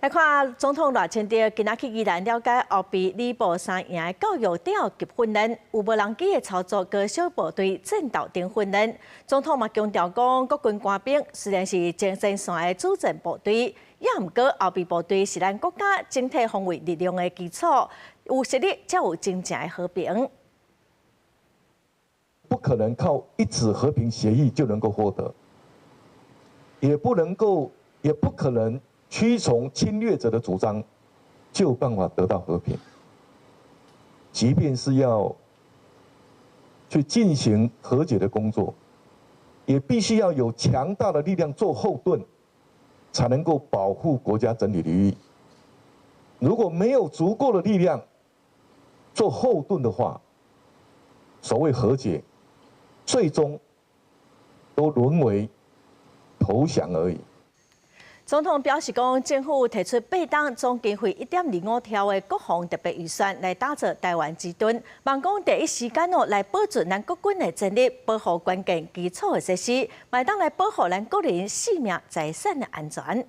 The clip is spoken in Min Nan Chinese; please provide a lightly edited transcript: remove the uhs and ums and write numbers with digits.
來看總統賴清德今仔去宜蘭了解後備李部三營的教育調級訓練，有無人機的操作高小部隊戰鬥等訓練。總統嘛強調講，國軍官兵雖然是前線線的主戰部隊，也毋過後備部隊是咱國家整體防衛力量的基礎，有實力才有真正的和平。不可能靠一紙和平協議就能夠獲得，也不能夠，也不可能屈從侵略者的主張，就有辦法得到和平。即便是要去進行和解的工作，也必須要有強大的力量做後盾，才能夠保護國家整體利益。如果沒有足夠的力量做後盾的話，所謂和解，最終都淪為投降而已。總統表示講，政府提出八冬總經費1.25兆的國防特別預算來打造台灣之盾，望講第一時間哦來保存咱國軍的戰力，保護關鍵基礎的設施，嘛會當來保護咱國人性命財產的安全。